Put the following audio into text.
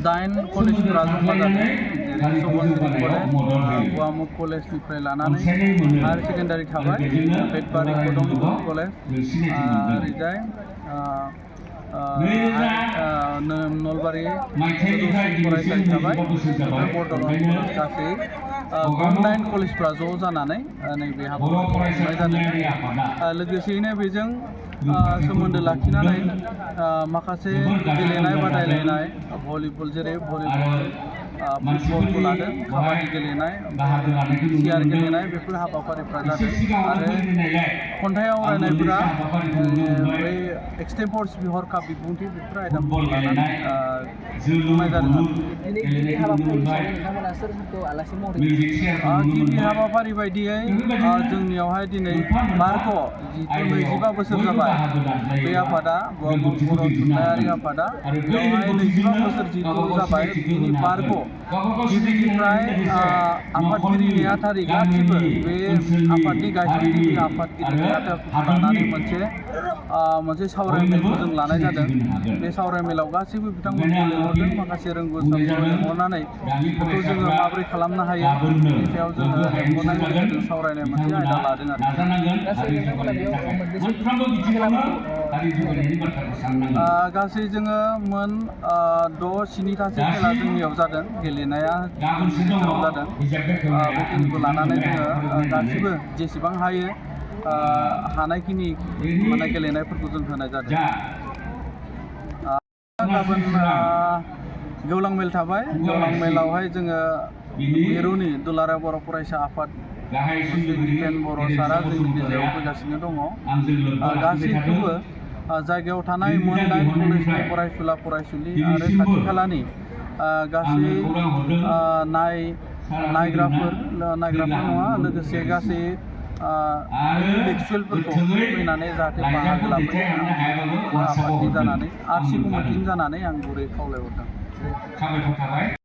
दाइन कलेजफोरा जमा जादों जेरै सबनगिरि कलेज गुवामुख कलेजनिफ्राय लानानै हायार सेकेन्डारि थाबाय बेटबारि कदमपुर कलेज ओरैजाय नलबारि फरायसालि थाबाय बड'लेण्ड कलेज गासै दाइन कलेजफ्रा ज' जानानै नैबे हाबाफारिखौ खुंनाय जादों। लोगोसेयैनो बेजों सोमोन्दो लाखिनानै माखासे गेलेनाय बादायलायनाय भलिबल जेरै भलिबल फुटबलखौ लादों काबादि गेलेनाय चियार गेलेनाय बेफोर हाबाफारिफ्रा जादों आरो खन्थाइ आवरायनायफोरा बै एक्सटेम्पर हरखाब बिबुंथि बेफोर आयदाफोरखौ लानानै खुंनाय जादों। गिबि हाबाफारि बायदियै जोंनियावहाय दिनै बारग' जिहेतु 25 बोसोर जाबाय बे आफादा गुवामुख बर' थुनलाइयारि आफादा बेवहाय 25 बोसोर जिहेतु जाबाय बिनि बारग' गिबिनिफ्राय आफादगिरि नेहाथारि गासिबो बे आफादनि गायसनगिरि आफादगिरि नेहाथारिफोरखौ लानानै मोनसे सावरायमेलखौ जों लानाय जादों। बे सावरायमेलाव गासैबो बिथांमोनखौ लिंहरदों माखासे रोंगौसाफोरखौ लिंहरनानै बेखौ जोङो माबोरै खालामनो हायो बेनि सायाव जोङो लेंहरनायनि गेजेरजों सावरायनाय मोनसे आयदा लादों आरो गासै जोङो मोन 6-7थासो खेला जोंनियाव जादों गेलेनाया जादों बेखिनिखौ लानानै जोङो गासिबो जेसेबां हायो हानायखिनि माने गेलेनायफोरखौ जों होनाय जादों। गाबोन गेवलां मेल थाबाय गेवलां मेलावहाय जोङो मिरुनि दुलाराय बर' फरायसा आफाद दिपेन बर' सारा जोंनि गेजेराव फैगासिनो दङ। गासैखौबो जायगायाव थानाय मोन 9 कलेजनि फरायसुला फरायसुलि आरो खाथि खालानि गासै नायग्राफोर नङा लोगोसे गासै इन्टेलेक्सुवेलफोरखौ फैनानै जाहाथे बाहागो लाफैयो आफादनि जानानै आरसि कमिटिनि जानानै आं गुरै खावलायहरदों।